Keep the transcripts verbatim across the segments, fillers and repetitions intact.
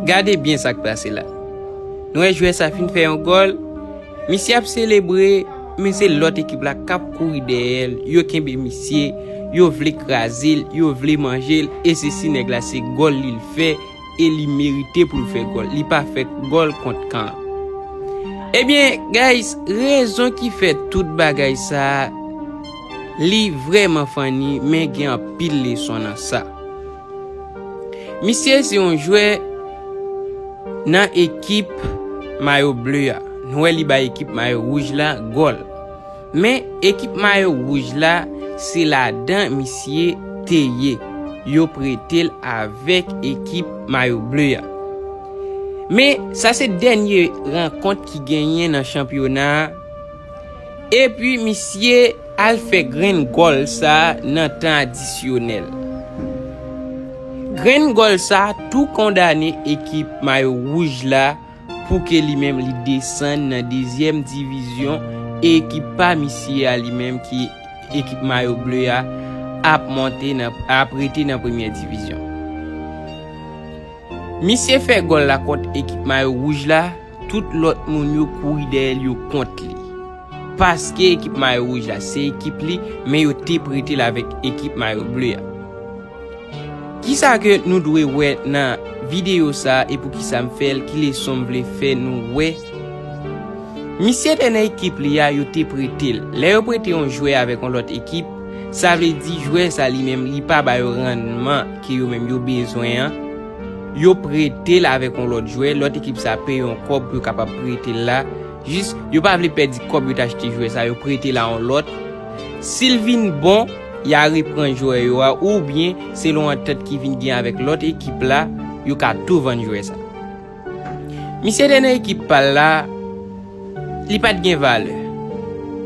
Gade byen sa k pase la. Nou wè jwè sa fin fè yon gòl. Misye ap selebre, men se lòt ekip la k ap kouri dèyè l. Yo kenbe misye, yo vle kraze l, yo vle manje l. E se si nèg la se gòl li l fè, e li merite pou l fè gòl. Li pa fè gòl kont Kan. Ebyen, guys, rezon ki fè tout bagay sa a, li vrèman funny, men gen anpil leson nan sa. Misye se yon jwè nan ekip mayo ble a. Nou wè li bay ekip mayo wouj la gòl. Men ekip mayo wouj la, se ladan misye te ye. Yo prete l avèk ekip mayo ble a. Men sa se dènye rankont ki genyen nan chanpyona a. Epi misye al fè grenn gòl sa nan tan adisyonèl. Grenn gòl sa tou kondane ekip mayo wouj la pou ke li menm li desann nan dezyèm divizyon, e ekip pa misye a li menm ki ekip mayo ble a ap monte nan, ap rete nan premyè divizyon. Misye fè gòl la kont ekip mayo wouj la, tout lòt moun yo kouri dèyè l, yo kont li. Paske ekip mayo wouj la se ekip li, men yo te prete l avèk ekip mayo ble a. Kisa ke nou dwe wè nan videyo sa a e poukisa m fè l, ki leson m vle fè nou wè? Misye te nan ekip li a, yo te prete l. Lè yo prete yon jwè avèk yon lòt ekip, sa vle di jwè sa li menm, li pa ba yo rannman ke yo menm yo bezwen an. Yo prete l avèk yon lòt jwè, lòt ekip sa peye yon kòb pou yo kapab prete l la. Jis, yo pa vle pèdi kòb yo t achte jwè sa, yo prete l a yon lòt. Si l vin bon, y a reprann jwè yo a, oubyen, selon antant ki vin gen avèk lòt ekip la, yo ka tou vann jwè sa. Misye te nan ekip pa l la, li pa t gen valè.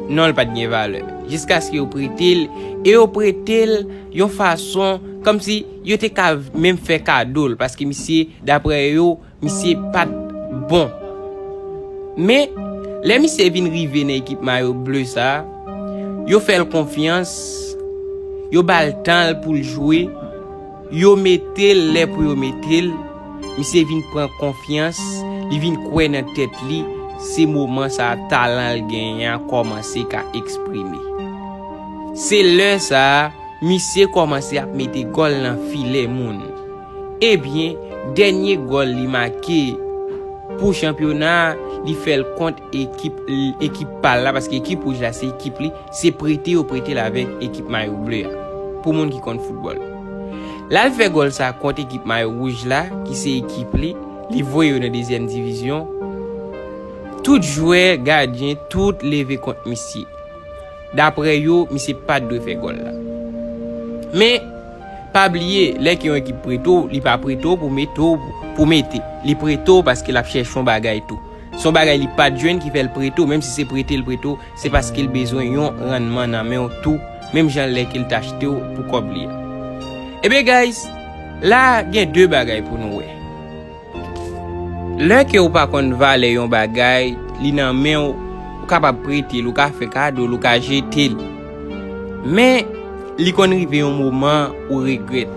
Non, li pa t gen valè. Jiskaske yo prete l, e yo prete l yon fason kòmsi yo te ka menm fè kado l, paske misye, daprè yo, misye pa t bon. Men, lè misye vin rive nan ekip mayo ble sa, yo fè l konfyans, yo ba l tan l pou l jwe, yo mete l lè pou yo mete l, misye vin pran konfyans, li vin kwè nan tèt li, se moman sa a talan l genyen an kòmanse ka eksprime. Se lè sa a, misye kòmanse ap mete gòl nan filè moun. Ebyen, dènye gòl li make pou chanpyona a, li fè l kont ekip, ekip pa l la, paske ekip wouj la se ekip li, se prete yo prete l avèk ekip mayo ble a. Pou moun ki konn foutbòl. L al fè gòl sa kont ekip mayo wouj la, ki se ekip li, li voye yo nan dezyèm divizyon. Tout jwè, gadyen, tout leve kont misye. Daprè yo, misye pa t dwe fè gòl la. Men, pa bliye, lè ke yon ekip prete w, li pa prete w pou mete w, pou mete. Li prete w paske l ap chèche yon bagay tou. Se yon bagay li pa t jwenn ki fè l prete w, menm si se prete l prete w, se paske l bezwen yon rannman nan men w tou, menm jan lè ke l t achte w pou kòb li a. Ebyen, guys, la gen de bagay pou nou wè. Lè ke w pa konn valè yon bagay, li nan men w, ou kapab prete l, ou ka fè kado l, ou ka jete l. Men, li konn rive yon moman ou regrèt.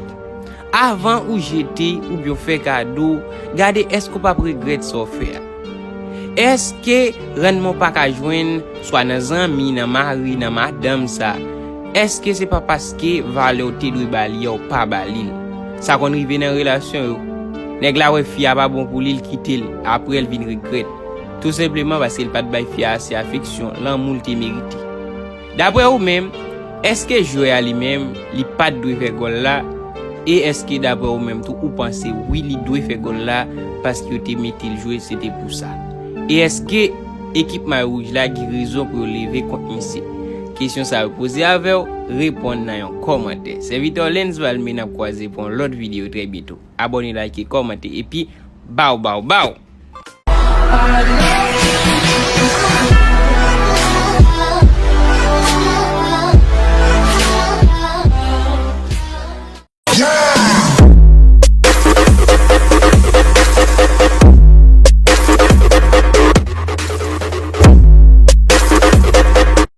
Avan ou jete oubyen w fè kado, gade èske w p ap regrèt sa w fè a. Èske rannman w pa ka jwenn swa nan zanmi, nan mari, nan madanm sa, èske se pa paske valè w te dwe ba li a w pa ba li l? Sa konn rive nan relasyon yo. Nèg la wè fi a pa bon pou li, l kite l, apre l vin regrèt. Tou senpleman paske l pa t bay fi a ase afeksyon, lanmou l te merite. Daprè ou menm, èske jwè a li menm, li pa t dwe fè gòl la? E èske daprè ou menm tou, ou panse wi, li dwe fè gòl la, paske yo te mete l jwe, se te pou sa? E èske ekip mayo wouj la gen rezon pou yo leve kont misye? Kesyon sa yo poze avè w, reponn nan yon kòmantè. Sèvitè w Lens Valme, n ap kwaze pou yon lòt videyo trè byento. Abòne, like, kòmante, epi baw, baw, baw!